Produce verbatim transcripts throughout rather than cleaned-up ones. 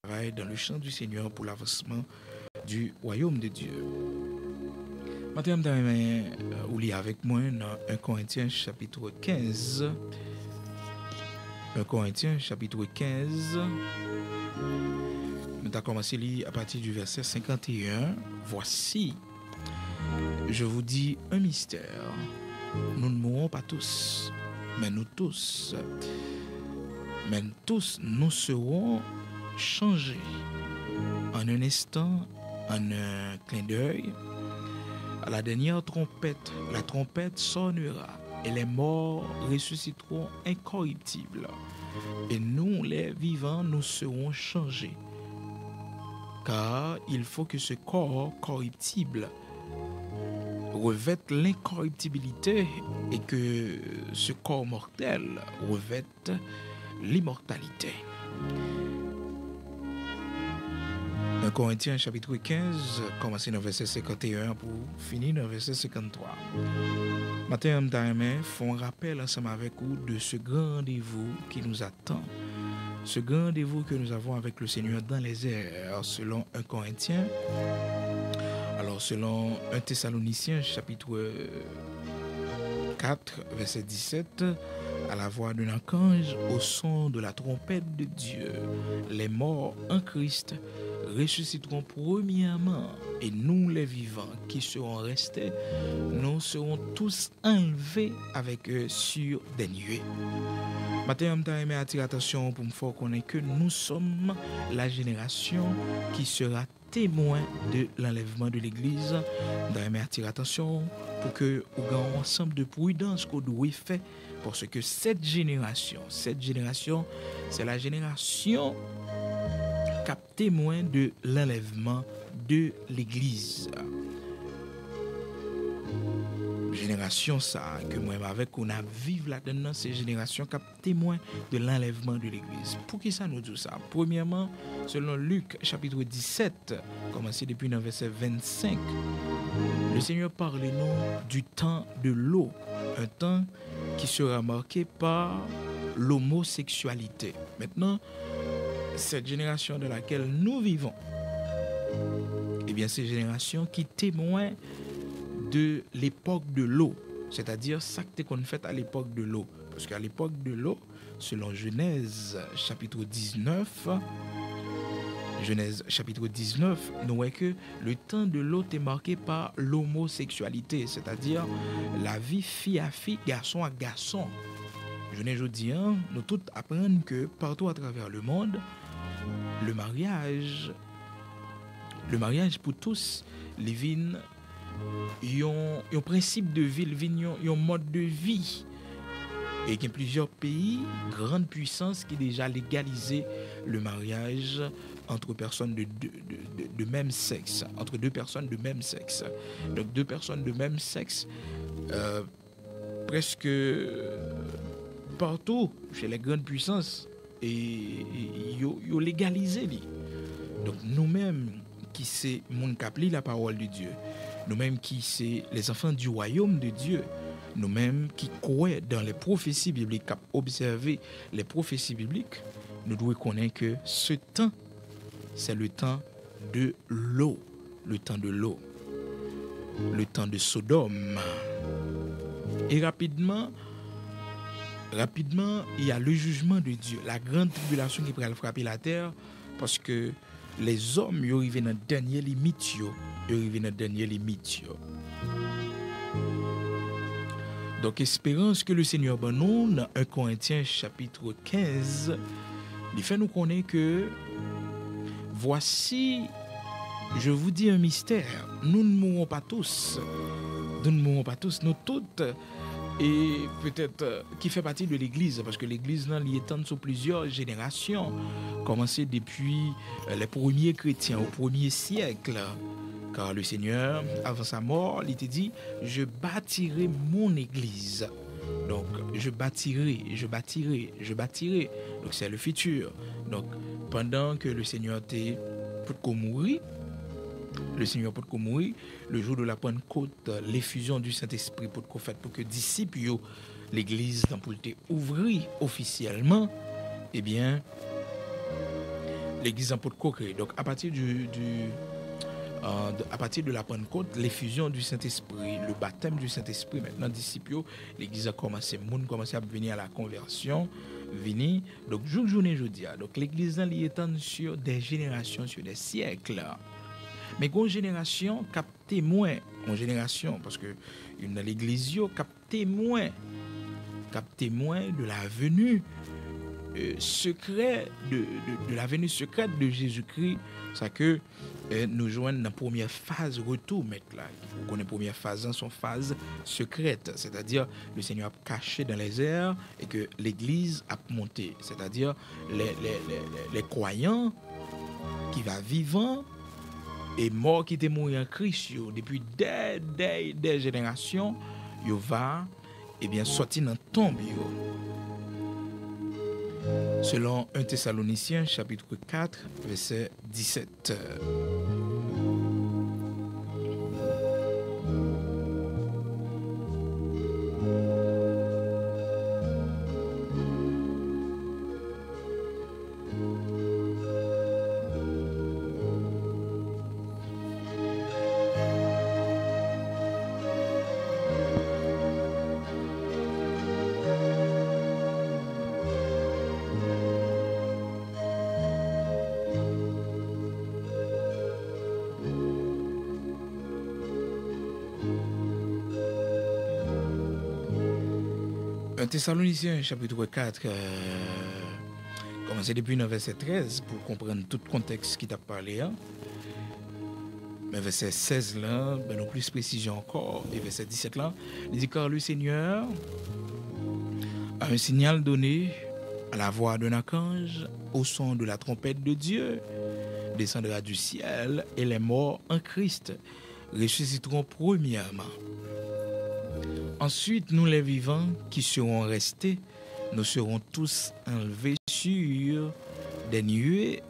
travail dans le champ du Seigneur pour l'avancement du royaume de Dieu. Maten an, m ta renmen, euh, ou li avèk mwen nan un Corinthiens chapitre quinze. Un Corinthiens chapitre quinze. Nou ta kòmanse li apati du verset cinquante et un. Voici, je vous dis un mystère. Nous ne mourrons pas tous, mais nous tous, mais tous, nous serons changés. En un instant, en un clin d'œil, à la dernière trompette, la trompette sonnera, et les morts ressusciteront incorruptibles, et nous, les vivants, nous serons changés. Car il faut que ce corps corruptible revête l'incorruptibilité et que ce corps mortel revête l'immortalité. Nan Korentyen chapit kenz, kòmanse nan vèsè senkanteyen pou fini nan vèsè senkanntwa. Maten an, m ta renmen fè yon rapèl ansanm avèk ou de ce grand rendez-vous qui nous attend. Ce grand rendez-vous que nous avons avec le Seigneur dans les airs, selon un Corinthiens. Alors, selon un Thessaloniciens, chapitre quatre, verset dix-sept, à la voix d'un archange, au son de la trompette de Dieu, les morts en Christ ressusciteront premièrement, et nous, les vivants qui serons restés, nous serons tous enlevés avec eux sur des nuées. Maten an, m ta renmen atire atansyon pou m fè w konnen ke nous sommes la génération qui sera témoin de l'enlèvement de l'église. M ta renmen atire atansyon pou ke ou gen yon ansanm de pridans ke w dwe fè, paske cette génération, cette génération, c'est la génération k ap témoin de l'enlèvement de l'église. Jenerasyon sa a ke mwen menm avèk ou n ap viv ladann nan, se jenerasyon k ap témoin de l'enlèvement de l'église. Poukisa nou di w sa? Premyèman, selon Lik chapit disèt, kòmanse depi nan vèsè vennsenk, le Seigneur parle nous du temps de l'eau, un temps qui sera marqué par l'homosexualité. Maintenant, cette génération dans laquelle nous vivons, eh bien, c'est une génération qui témoin de l'époque de l'eau, c'est-à-dire sa k te konn fèt à l'époque de l'eau. Parce qu'à l'époque de l'eau, selon Genèse chapitre dix-neuf, Genèse chapitre dix-neuf, nou wè ke le temps de l'eau te marqué par l'homosexualité, c'est-à-dire lavi fi a fi, gason ak gason. Jounen jodi an, nou tout aprann ke partou atravè lemonn, le mariage, le mariage pour tous, li vin yon, yon prensip de vi, li vin yon, yon mòd de vi. E gen plizyè peyi, grann pwisans, ki deja legalize le mariage entre personnes de, de, de, de, de même sexe, entre deux personnes de même sexe. Donc, deux personnes de même sexe, euh, presque partout chez les grandes puissances, e, e, yo, yo legalize li. Donk, nou menm ki se moun k ap li la parole de Dieu, nou menm ki se les enfants du royaume de Dieu, nou menm ki kwè dans les prophéties bibliques, k ap obsève les prophéties bibliques, nou dwe konnen ke ce temps, c'est le temps de l'eau, le temps de l'eau, le temps de Sodome. E rapidman, rapidman, il y a le jugement de Dieu, la grande tribulation ki pral frape latè, paske lèzòm yo rive nan dènye limit yo, yo rive nan dènye limit yo. Donk, esperans ke le Seigneur ban nou nan un Korentyen chapit kenz, li fè nou konnen ke, voici, je vous dis un mystère, nous ne mourrons pas tous. Nous ne mourrons pas tous, nou tout, e petèt, euh, ki fè pati de legliz, paske legliz nan, li etann sou plizyè jenerasyon, kòmanse depi, euh, les premiers chrétiens au premier siècle. Car le Seigneur, avant sa mort, li te di, je bâtirai mon église. Donc, je bâtirai, je bâtirai, je bâtirai. Donc, c'est le futur. Donc, pandan ke le Seigneur te potko mouri, le Seigneur potko mouri, le jour de la Pentecôte, l'effusion du Saint-Esprit potko fèt pou ke disip yo, legliz lan pou l te ouvri ofisyèlman, ebyen, Legliz lan potko kreye. Donk, apati di, di, euh, de, apati de la Pannkot, lefizion di Sentespri, le batèm di Sentespri, mentnan disip yo, legliz lan kòmanse, moun kòmanse ap vini a la konvèsyon, vini. Donk, jouk jounen jodi a, donk, legliz lan, li etann sur des générations, sur des siècles. Men gon jenerasyon k ap temwen, yon jenerasyon, paske youn nan legliz yo k ap temwen, k ap temwen de la venue, euh, secrète de, de, de la venue secrète de Jésus-Christ, sa ke, euh, nou jwenn nan premyè faz retou Mèt la. Ou konnen premyè faz lan se yon faz sekrèt, sètadi le Senyè ap kache dans les airs e ke legliz ap monte, sètadi les, les, les, les, les croyants qui va vivant e mò ki te mouri an Kris yo depi dè, dè, dè jenerasyon, yo va, ebyen, sòti nan tonb yo. Selon un Thessaloniciens chapitre quatre, verset dix-sept. Un Thessaloniciens chapitre quatre, euh, kòmanse depi nan vèsè trèz pou konprann tout kontèks ki t ap pale a. Men vèsè sèz lan, ban nou plis presizyon ankò, e vèsè disèt lan, li di, car le Seigneur, à un signal donné, à la voix d'un archange, au son de la trompette de Dieu, descendra du ciel, et les morts en Christ ressusciteront premièrement. Ensuite, nous les vivants qui serons restés, nous serons tous enlevés sur des nuées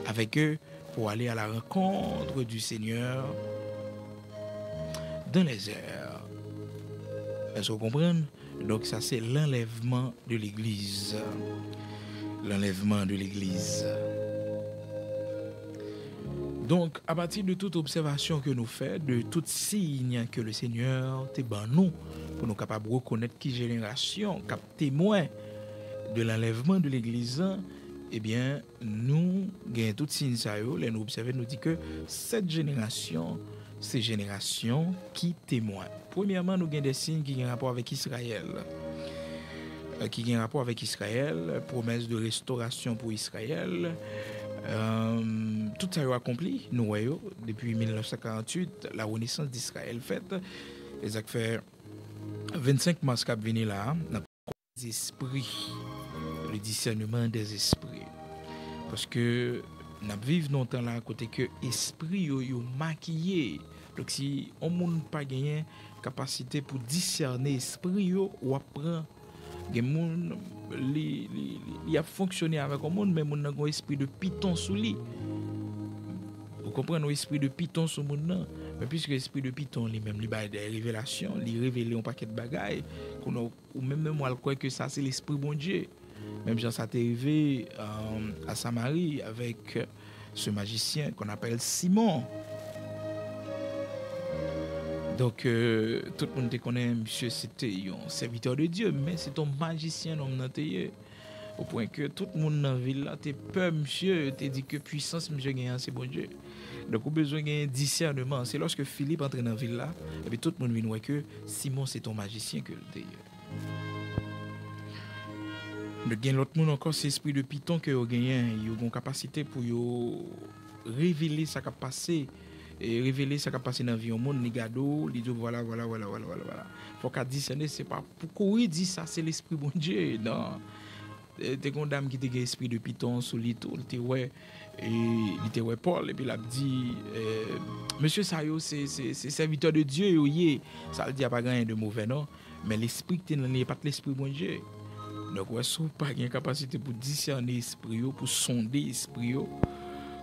avec eux pour aller à la rencontre du Seigneur dans les airs. Èske w konprann? Donk, sa se lanlèvman de legliz. Lanlèvman de legliz. Donk, apati de tout obsèvasyon ke nou fè, de tout siy ke le Senyè te ban nou, pou nou kapab rekonèt ki jenerasyon k ap temwen de lanlèvman de legliz lan, ebyen, nou gen tout siy sa yo, lè nou obsève, nou di ke sèt jenerasyon, se jenerasyon ki temwen. Premyèman, nou gen de siy ki gen rapò avèk Izrayèl. Euh, ki gen rapò avèk Izrayèl, pwomès de restorasyon pou Izrayèl. Euh, tout sa yo akonpli, nou wè yo, depi mil nèf san karanntuit, la renaissance d'Israël fèt. E sa k fè vennsenk mas k ap vini la a, n ap des esprits, le discernement des esprits. Paske n ap viv nan yon tan la kote ke espri yo, yo makiye. Donk, si yon moun pa genyen kapasite pou disène espri yo, w ap pran, gen moun, li, li, li, li ap fonksyone avèk yon moun, men moun nan gen yon espri de piton sou li. Ou konprann, yon espri de piton sou moun nan. Men piske espri de piton li menm, li bay de revelasyon, li revele yon pakèt bagay, kounye a ou menm menm w al kwè ke sa se lespri Bondye. Menm jan sa te rive, euh, a Samari avèk ce magicien qu'on appelle Simon. Donk, euh, tout moun te konnen misye se te yon sèvitè de Dye, men se te yon majisyen nonm nan te ye. O pwen ke tout moun nan vil la te pè misye, yo te di ke pwisans misye genyen an se Bondye. Donk, ou bezwen gen disèneman. Se lòske Filip antre nan vil la, epi tout moun vin wè ke Simon se te yon majisyen ke l te ye. Men gen lòt moun ankò, se espri de piton ke yo genyen. Yo gen kapasite pou yo revele sa k ap pase, e revele sa k ap pase nan vi yon moun, li gade w, li di w, vwala, vwala, vwala, vwala, vwala, vwala. Fò w ka disène, se pa pou kouri di sa se lespri Bondye, non. E, te gen yon dam ki te gen espri de piton sou li tou, li te wè, e, li te wè Pòl, epi l ap di, e, mesye sa yo, se, se, se sèvitè de Dye yo ye. Sa l di a pa gen anyen de movè, non. Men lespri ki te nan li, e pa t lespri Bondye. Donk, ou wè, si w pa gen kapasite pou disène espri yo, pou sonde espri yo,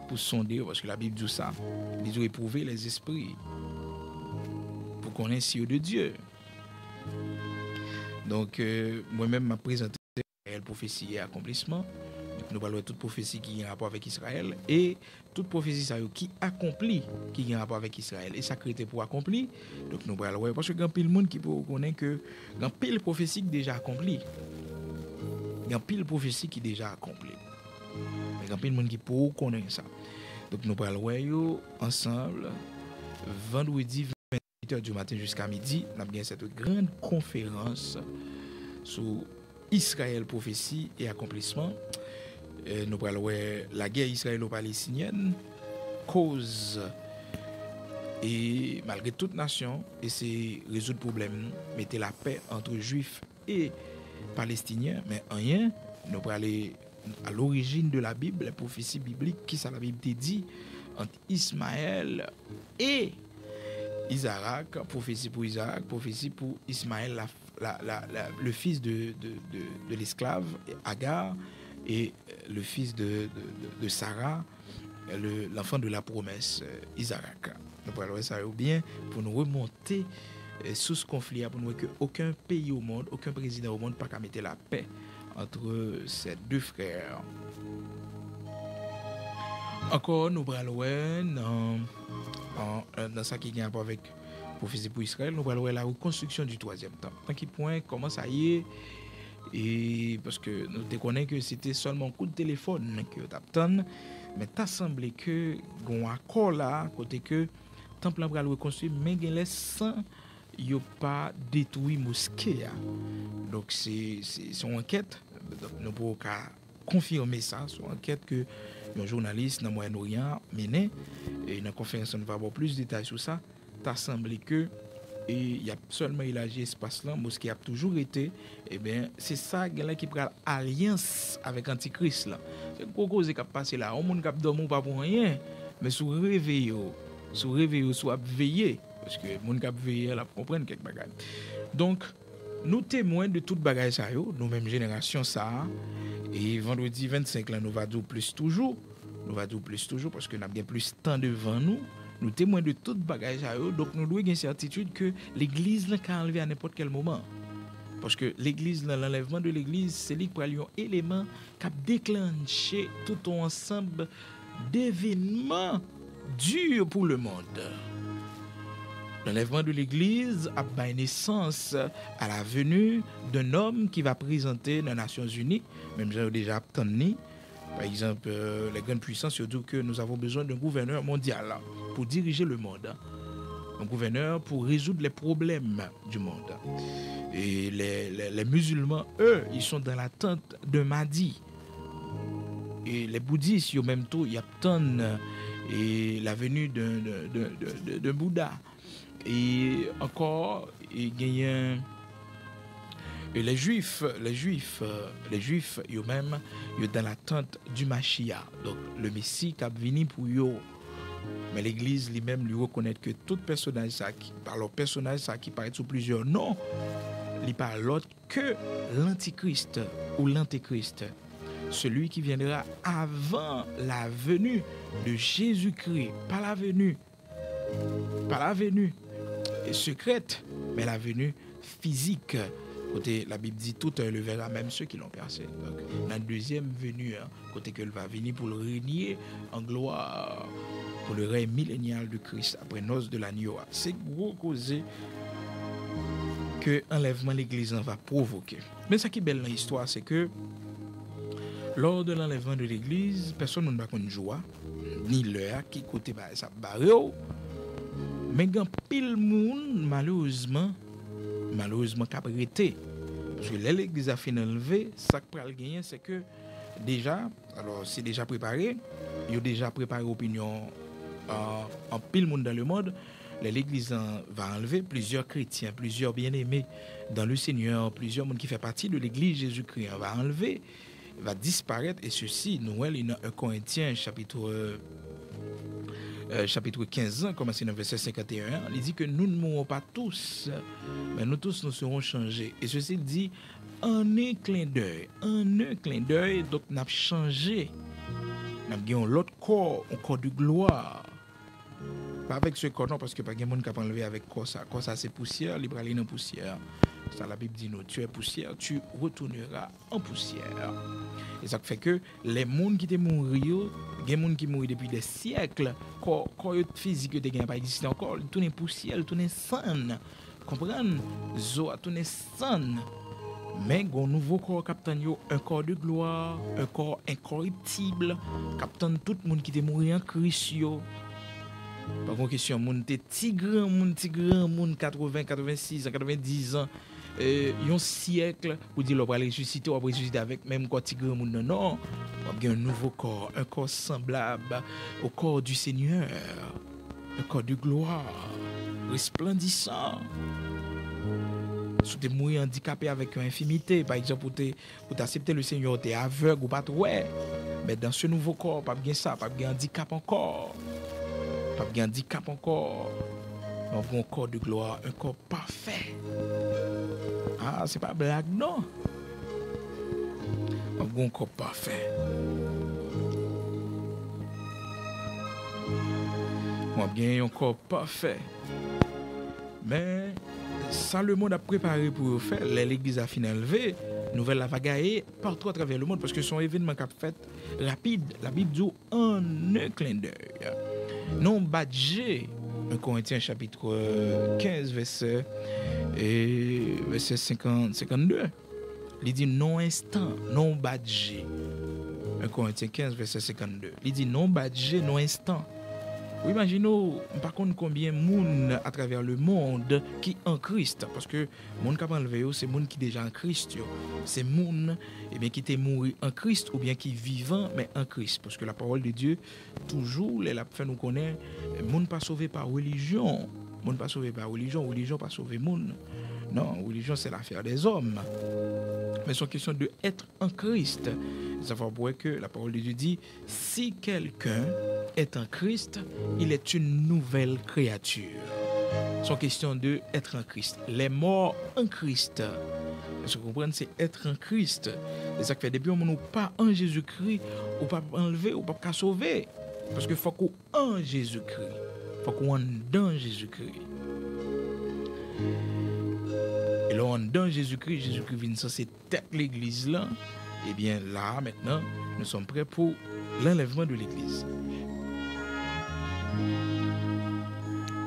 pou sonde yo, paske Labib di w sa, li di w éprouver les esprits, pou konnen si yo de Dye. Donk, euh, mwen menm, m ap prezante Daniel pwofesi e akonplisman. Nou pral wè tout pwofesi ki gen rapò avèk Izrayèl e tout pwofesi sa yo ki akonpli, ki gen rapò avèk Izrayèl. E sa k rete pou akonpli, donk nou pral wè, paske gen anpil moun ki poko konnen ke gen anpil pwofesi ki deja akonpli. Gen anpil pwofesi ki deja akonpli. Men gen anpil moun ki poko konnen sa. Donk nou pral wè yo ansanm vandredi venntuit è di maten jiska midi. N ap gen cette grande conférence sou Israël, prophétie et accomplissement. Euh, nou pral wè lagè israélo-palestinienne, koz e malgre tout nasyon eseye rezoud pwoblèm, mete lapè ant jwif e palestinyen, men anyen, nou prale à l'origine de la Bible, les prophéties bibliques, kisa Labib te di ant Ismaèl e Izarak, pwofesi pou Izarak, pwofesi pou Ismaèl, la, la, la, la, le fils de, de, de, de l'esclave Agar, et le fils de, de, de, de Sarah, le, l'enfant de la promesse, euh, Izarak. Nou pral wè sa yo byen pou nou remonte, euh, sous konfli a, pou nou wè ke okenn peyi o mond, okenn prezidan o mond pa ka mete lapè entre ces deux frères. Ankò, nou pral wè nan, an, euh, nan sa ki gen rapò avèk pwofesi pou Izrayèl, nou pral wè la rekonstriksyon du troisième temple. Nan ki pwen, kòman sa ye? E paske nou te konnen ke se te sèlman kout telefòn ke yo t ap tann, men ta sanble ke gen yon akò la, kote ke tanp lan pral rekonstwi, men genlè san yo pa detwi moske a. Donk, se, se, se yon ankèt. Donk, nou poko ka konfime sa, se yon ankèt ke yon jounalis nan Mwayen Oryan an mennen, e nan konferans lan, nou va ba w plis detay sou sa. Ta sanble ke, e, y ap sèlman elaji espas lan, moske ap toujou rete, ebyen, se sa genlè ki pral alyans avèk antikris lan. Se gwo koze k ap pase la. Yon moun k ap dòmi, ou pa pou anyen, men si w reveye w, si w reveye w, si w ap veye, paske moun k ap veye a, l ap konprann kèk bagay. Donk, nou temwen de tout bagay sa yo, nou menm jenerasyon sa a, e vandredi vennsenk lan, nou va di w plis toujou, nou va di w plis toujou, paske n ap gen plis tan devan nou. Nou temwen de tout bagay sa yo, donk nou dwe gen sètitid ke legliz lan ka anlve a nenpòt kèl moman. Paske legliz lan, l'enlèvement de l'église, se li k pral yon eleman k ap deklanche tout yon ansanm d'événements durs pour le monde. L'enlèvement de l'église ap bay nesans à la venue d'un homme ki va prezante nan Nasyonzini, menm jan yo deja ap tann li. Pa egzanp, euh, les grandes puissances, yo di ke nous avons besoin d'un gouverneur mondial pour diriger le monde. Un gouverneur pour résoudre les problèmes du monde. Et les, les, les musulmans, eux, ils sont dans l'attente d'un Mahdi. E lè boudis yo menm tou, y ap tann, e, la venue de, de, de, de, de, de Bouddha. E ankò, e genyen, e lè jwif, lè jwif, euh, lè jwif yo menm, yo dans l'attente du Mashiach. Donk, le Mesi k ap vini pou yo. Men legliz li menm, li rekonèt ke tout pèsonaj sa ki, alò, pèsonaj sa ki parèt sou plizyè non, li pa lòt que l'Antichrist ou l'Antéchrist, celui qui viendra avant la venue de Jésus-Christ, pas la venue, pas la venue secrète, mais la venue physique. Kote Labib di, tout œil le verra, même ceux qui l'ont percé. Donk, nan dezyèm veni an, kote ke l va vini pou l renye an glwa pour le règne millénial de Christ, après noces de l'agneau a. Se gwo koze ke anlèvman legliz lan va pwovoke. Men sa ki bèl nan istwa, se ke lors de l'enlèvement de l'église, pèsonn moun pa konn jou a, ni lè a, ki kote bagay sa ap bare w. Men gen anpil moun, malerezman, malerezman, k ap rete. Paske lè legliz la fin anlve, sa k pral genyen, se ke deja, alò, se deja prepare, yo deja prepare opinyon, euh, anpil moun dans le monde. Lè legliz lan va anlve, plizyè kretyen, plizyè byeneme dans le Seigneur, plizyè moun ki fè pati de legliz Jezikri an va anlve, va disparèt, e sesi, nou wè li nan en Korentyen, chapit, euh, chapit kenz lan, kòmanse nan vèsè senkanteyen an, li di ke nous ne mourrons pas tous, mais nous tous nous serons changés. E sesi, li di, en un clin d'œil, en un clin d'œil, donk n ap chanje, n ap gen yon lòt kò, yon kò de glwa. Pa avèk se kò non, paske pa gen moun k ap anlve avèk kò sa. Kò sa se pousyè, li prale nan pousyè. Sa Labib di nou, tu es poussière, tu retourneras en poussière. E sa k fè ke lè moun ki te mouri yo, gen moun ki mouri depi dè syèk, kò, kò yo, fizik yo te gen pa egziste ankò, li tounen pousyè, li tounen sann. Konprann? Zo a tounen sann. Men gon nouvo kò k ap tann yo, un corps de gloire, un corps incorruptible, k ap tann tout moun ki te mouri an Kris yo. Pa gon kesyon, moun te ti granmoun, ti granmoun, katreven, katrevensis an, katrevendis an, e, yon syèk, pou di lè w pral resisite, w ap resisite avèk menm kò ti granmoun nan. Non, w ap gen yon nouvo kò, un corps semblable au corps du Seigneur, un corps de gloire, resplendissant. Si w te mouri andikape avèk yon enfimite, pa egzanp, ou te, ou te aksepte le Seigneur, ou te avèg, ou pa t wè. Men dans ce nouveau corps, p ap gen sa, p ap gen andikap ankò. P ap gen andikap ankò. Men w ap gen yon corps de gloire, un corps parfait. Ah, se pa blag, non. W ap gen yon kò pafè. W ap gen yon kò pafè. Men, sa lemonn ap prepare pou yo fè, lè legliz la fin anlve, nouvèl la va gaye patou atravè lemonn, paske se yon evènman k ap fèt rapid. Labib di w, en un clin d'œil. Nan yon bat je, un Korentyen chapit kenz, vèsè, e, vèsè senkant, senkannde. Li di, nan yon enstan, nan yon bat je. un Korentyen kenz, vèsè senkannde. Li di, nan yon bat je, nan yon enstan. Ou imajine w, m pa konn konbyen moun atravè lemonn ki an Kris, paske moun k ap anlve yo, se moun ki deja an Kris yo. Se moun, ebyen, ki te mouri an Kris oubyen ki vivan, men an Kris. Paske la parole de Dieu, toujou, lè l ap fè nou konnen, moun pa sove pa relijyon. Moun pa sove pa relijyon, relijyon pa sove moun. Non, relijyon, c'est l'affaire des hommes. Men se yon kesyon de être en Christ. Sa fè w wè ke la parole de Dieu dit, si quelqu'un est en Christ, il est une nouvelle créature. Se yon kesyon de être en Christ. Les morts en Christ. Èske w konprann? Se être en Christ. Se sa k fè depi yon moun ou pa an Jezikri, ou p ap anlve, ou p ap ka sove. Paske fòk ou an Jezikri. Fòk ou anndan Jezikri. E lè w anndan Jezikri, Jezikri vin sanse tèt legliz lan, ebyen, la, mentnan, nous sommes prêts pour l'enlèvement de l'église.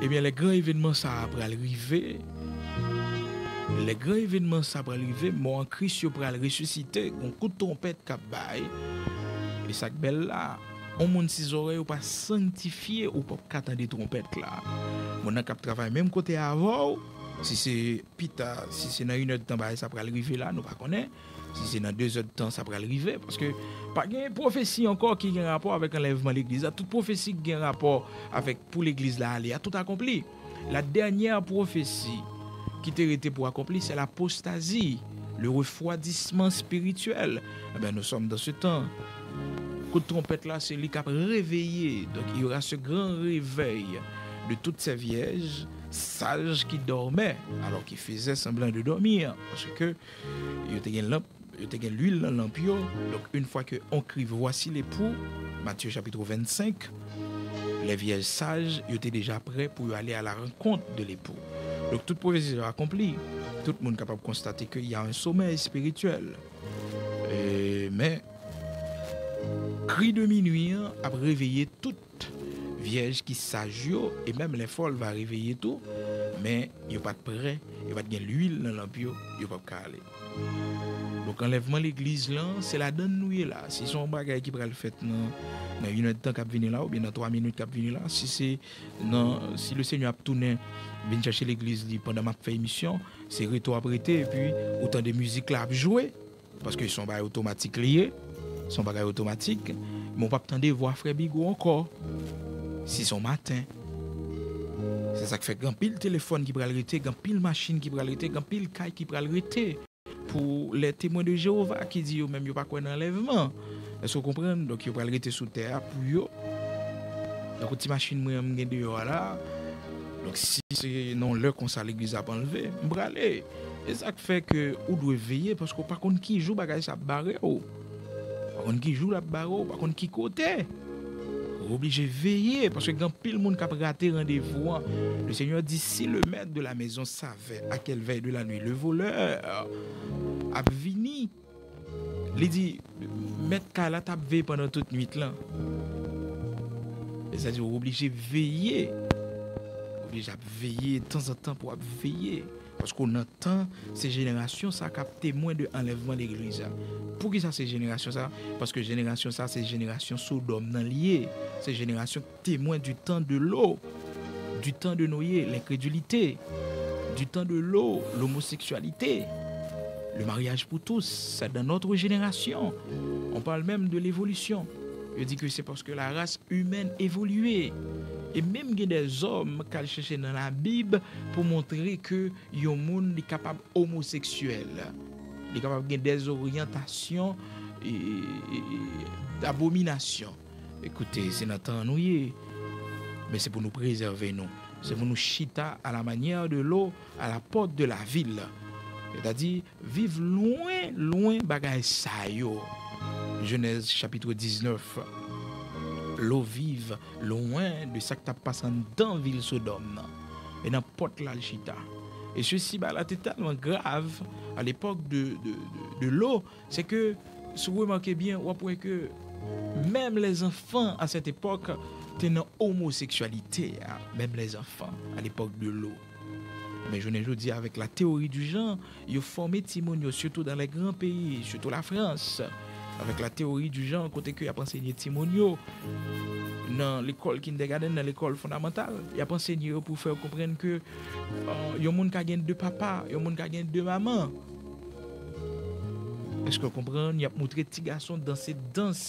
Ebyen, lè gran evènman sa a pral rive, lè gran evènman sa a pral rive, mò an Kris yo pral resisite, gon kout twonpèt k ap bay. E sa k bèl la, yon moun si zòrèy ou pa sanktifye, ou p ap ka tande twonpèt la. Moun nan k ap travay menm kote avè w, si se pita, si se nan inèdtan bagay sa pral rive la, nou pa konnen. Si se nan dezèdtan sa pral rive, paske pa gen pwofesi ankò ki gen rapò avèk anlèvman legliz la. Tout pwofesi ki gen rapò avèk pou legliz la ale a, tout akonpli. La dernière prophétie qui te rete pou akonpli, c'est l'apostasie, le refroidissement spirituel. Eh bien, nous sommes dans ce temps. Kout twonpèt la, se li k ap reveye. Donc, il y aura ce grand réveil de toutes ces vierges sages qui dormaient, alors qui faisaient semblant de dormir, parce que yo te gen lanp, yo te gen lwil nan lanp yo. Donk, une fois que on crie, voici l'époux, Matthieu chapitre vingt-cinq, les vierges sages, yo te deja prè pou yo ale à la rencontre de l'époux. Donk, tout pwofesi yo akonpli. Tout moun kapab konstate ke y a un sommeil spirituel. E, men, kri de minui an ap reveye tout vyèj ki saj yo, e menm les folles va réveiller tou, men yo pa t prè, yo pa t gen lwil nan lanp yo, yo p ap ka ale. Donk, anlèvman legliz lan, se ladann nou ye la. Si se yon bagay ki pral fèt nan, nan inèdtan k ap vini la, oubyen nan twa minit k ap vini la, si se nan, si le Senyè ap tounen vin chèche legliz li pandan m ap fè emisyon, se reto ap rete, epi ou tande mizik la ap jwe, paske se yon bagay otomatik li ye, se yon bagay otomatik, men w p ap tande vwa frè Bigo ankò, si se yon maten. Se sa k fè gen anpil telefòn ki pral rete, gen anpil machin ki pral rete, gen anpil kay ki pral rete. Pou lè Temwen de Jewova ki di yo menm yo pa kwè nan anlèvman. Èske w konprann? Donk, yo pral rete sou tè a pou yo. Tankou ti machin mwen an m gen deyò a la. Donk, si se nan yon lè konsa legliz ap anlve, m prale. E sa k fè ke ou dwe veye, paske w pa konn ki jou bagay sa ap bare w. W pa konn ki jou l ap bare w, w pa konn ki kote. Ou oblije veye, paske gen anpil moun k ap rate randevou an. Le Seigneur dit, si le maître de la maison savait à quelle veille de la nuit le voleur ap vini, li di, mèt kay la t ap veye pandan tout nwit lan. Sètadi, ou oblije veye. Ou oblije ap veye, tanzantan pou w ap veye. Paske w nan tan, se jenerasyon sa k ap temwen de anlèvman legliz la. Poukisa se jenerasyon sa? Paske jenerasyon sa, se jenerasyon Sodòm nan li ye. Se jenerasyon temwen du temps de l'eau, du temps de Noé, l'incrédulité, du temps de l'eau, l'homosexualité, le mariage pour tous, c'est dans notre génération. On parle même de l'évolution. Yo di ke se paske la race humaine évolue. E menm gen de zòm k al chèche nan Labib pou montre ke yon moun li kapab omoseksyèl. Li kapab gen dèzoryantasyon e, e, e, d'abominasyon. Ekoute, se nan tan nou ye. Men se pou nou prezève nou. Se pou nou chita à la manière de l'eau, à la porte de la ville. Sètadi, viv lwen, lwen bagay sa yo. Jenèz chapit diznèf. Lot viv lwen de sa k t ap pase anndan vil Sodòm nan. E nan pòt la l chita. E sesi bagay la te tèlman grav à l'époque de, de, de, de Lot, se ke, si w remake byen, w ap wè ke menm les enfants à cette époque te nan omoseksyalite a, menm les enfants à l'époque de Lot. Men jounen jodi a, avec la théorie du genre, yo fòme timoun yo, surtout dans les grands pays, surtout la France, avec la théorie du genre, kote ke y ap ansenye timoun yo nan lekòl kindergarten, nan lekòl fondamantal, y ap ansenye yo pou fè yo konprann ke, euh, yon moun ka gen de papa, yon moun ka gen de manman. Èske w konprann? Y ap moutre ti gason danse dans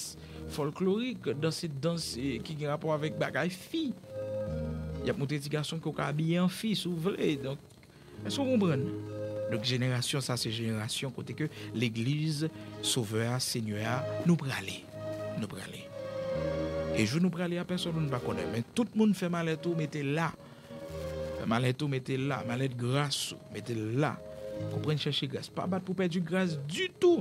fòlklorik, danse dans, eh, ki gen rapò avèk bagay fi. Y ap moutre ti gason ke w ka abiye an fi si w vle. Donk, èske w konprann? Donk, jenerasyon sa, se jenerasyon kote ke legliz Sovè a, Senyè a, nou prale. Nou prale. E jou nou prale a, pèsonn moun pa konnen. Men tout moun fè malèt ou, mete la. Fè malèt ou, mete la. Malèt gras ou, mete la. Konprann chèche gras. Pa bat pou pèdi gras ditou.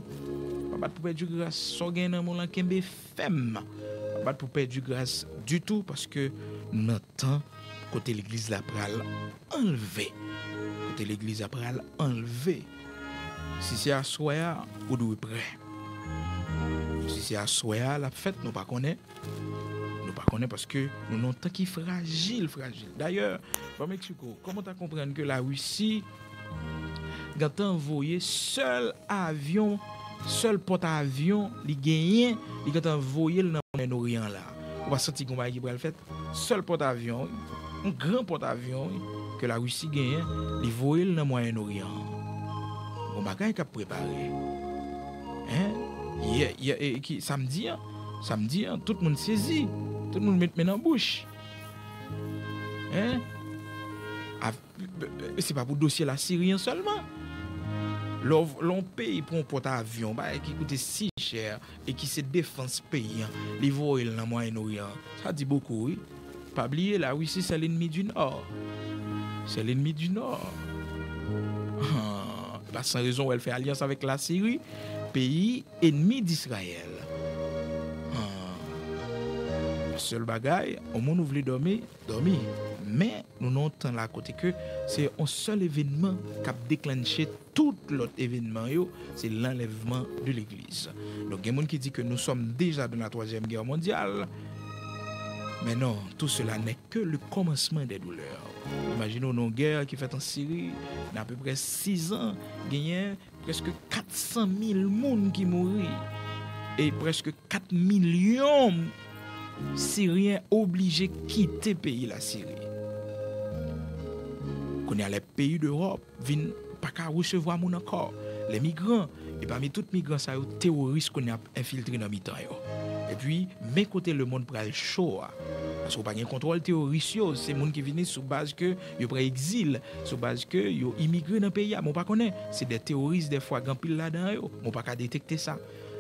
Pa bat pou pèdi gras. Sa w gen nan men w lan, kenbe fèm. Pa bat pou pèdi gras ditou, paske nou nan tan kote legliz la pral anlve. Kote legliz la pral anlve. Si se aswè a, ou dwe prè. Si se aswè a l ap fèt, nou pa konnen. Nou pa konnen paske nou nan yon tan ki frajil, frajil. Dayè, ban m eksplike w, kòman w ta konprann ke Larisi gentan voye sèl avyon, sèl pòt avyon li genyen, li gentan voye l nan Mwayen Oryan la. Ou pa santi gen yon bagay ki pral fèt? Sèl pòt avyon, wi. Yon gran pòt avyon, wi, ke Larisi genyen, li voye l nan Mwayen Oryan. Yon bagay k ap prepare. Hein? Yè, yè, e, ki, samdi an, samdi an, tout moun sezi. Tout moun met men nan bouch. Hein? Av-, se pa pou dosye Lasiri an sèlman. Lè w, lè yon peyi pran yon pòt avyon, bagay ki koute si chè, e ki se defans peyi an, li voye l nan Mwayen Oryan. Sa di bokou, wi. Pa bliye, Larisi, c'est l'ennemi du Nord. C'est l'ennemi du Nord. Ah, e pa san rezon w wè l fè alyans avèk Lasiri, peyi enmi Disrayèl. Ah. Sèl bagay, yon moun ou vle dòmi, dòmi. Men, nou nan yon tan la kote ke se yon sèl evènman k ap deklanche tout lòt evènman yo, se l'enlèvement de l'église. Donk, gen moun ki di ke nous sommes déjà dans la troisième guerre mondiale. Mais non, tout cela n'est que le commencement des douleurs. Imajine w nan yon gè ki fèt an Siri, nan apeprè sis an, genyen prèske kat san mil moun ki mouri. E prèske kat milyon Siryen oblije kite peyi Lasiri. Kounye a, lè peyi dewòp vin pa ka resevwa moun ankò. Lè migran, e pami tout migran sa yo, teworis kounye a ap enfiltre nan mitan yo. Epi, men kote lemonn pral cho a. Paske w pa gen kontwòl teworis yo, se moun ki vini sou baz ke yo pran egzil, sou baz ke yo imigre nan peyi a. Men w pa konnen, se de teworis dèfwa, gen anpil ladan yo. Men w pa ka detekte sa.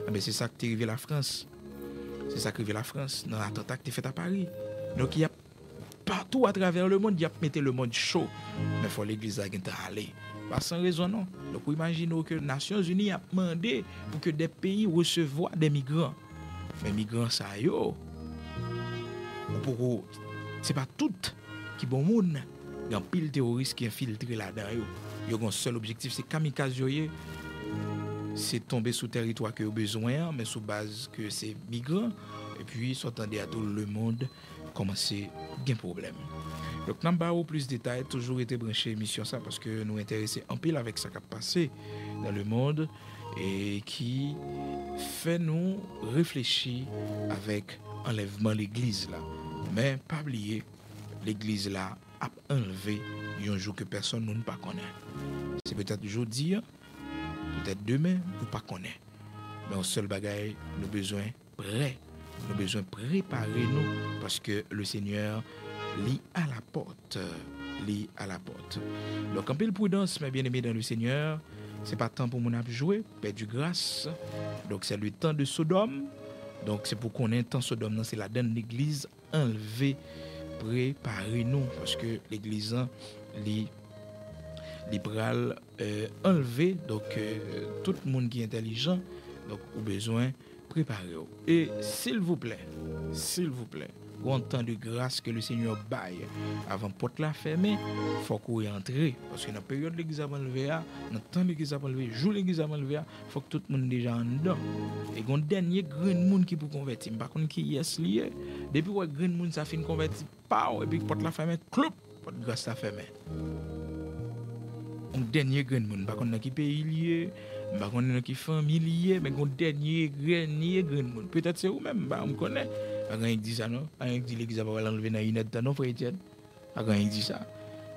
Enben, se sa k te rive Lafrans. Se sa k rive Lafrans nan atanta k te fèt a Pari. Donk, y ap patou atravè lemonn, y ap mete lemonn cho. Men fò legliz la gentan ale. Pa san rezon non. Donk, ou imajine w ke Nasyonzini ap mande pou ke de peyi resevwa de migran. Men migran sa yo, poko, se pa tout ki bon moun. Gen anpil teworis ki enfiltre ladan yo. Yo gen yon sèl objektif, se kamikaz yo ye. Se tonbe sou tèritwa ke yo bezwen an, men sou baz ke se migran. Epi, sa w tande a tou, lemonn kòmanse gen pwoblèm. Donk, n ap ba ou plis detay, toujou rete branche emisyon sa, paske nou enterese anpil avèk sa k ap pase nan lemonn e ki fè nou reflechi avèk anlèvman legliz la. Men, pa bliye, legliz la ap anlve yon jou ke pèsonn moun pa konnen. Se petèt jodi a, petèt demen, ou pa konnen. Men yon sèl bagay, nou bezwen prè. Nou bezwen prepare nou, paske le Senyè, li alapòt. Li alapòt. Donk, anpil pridans, mes bien-aimés dans le Seigneur. Se pa tan pou moun ap jwe, pèdi gras. Donk, se le tan de Sodòm. Donk, se pou konnen tan Sodòm nan, se ladann legliz anlve, prepare nou, paske legliz lan, li, li pral, euh, anlve. Donk, euh, tout moun ki entèlijan, donk, ou bezwen prepare w. E silvouplè, silvouplè, gon tan de gras ke le Senyè bay avan pòt la fèmen, fòk ou antre. Paske nan peryòd legliz ap anlve a, nan tan legliz ap anlve, jou legliz ap anlve a, fòk tout moun deja anndan. E gon dènye grenn moun ki pou konvèti. M pa konn kiyès li ye. Depi w wè grenn moun sa fin konvèti, paw, epi pòt la fèmen, kloup, pòt gras la fèmen. Yon dènye grenn moun, m pa konn nan ki peyi li ye, m pa konn nan ki fanmi li ye, men yon dènye, dènye grenn moun. Petèt se ou menm, m pa janm konnen. Pa gen anyen ki di sa non. Pa gen anyen ki di legliz la pa pral anlve nan inèdtan non, frè Etyèn. Pa gen anyen ki di sa.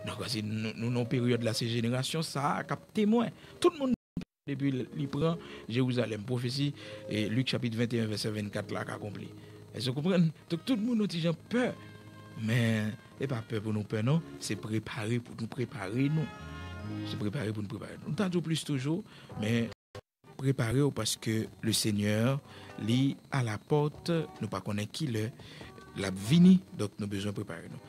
Donk, se nou, nou nan yon peryòd la, se jenerasyon sa a k ap temwen. Tout moun depi li pran Jerizalèm. Pwofesi, e, Lik chapit venteyen, vèsè vennkat la ka akonpli. Èske w konprann? Donk, tout moun yon ti jan pè. Men, e pa pè pou nou pè, non. Se prepare pou nou prepare nou. Se prepare pou nou prepare nou. Nou ta di w plis toujou, men prepare w paske le Senyè, li alapòt. Nou pa konnen kilè l ap vini. Donk, nou bezwen prepare nou.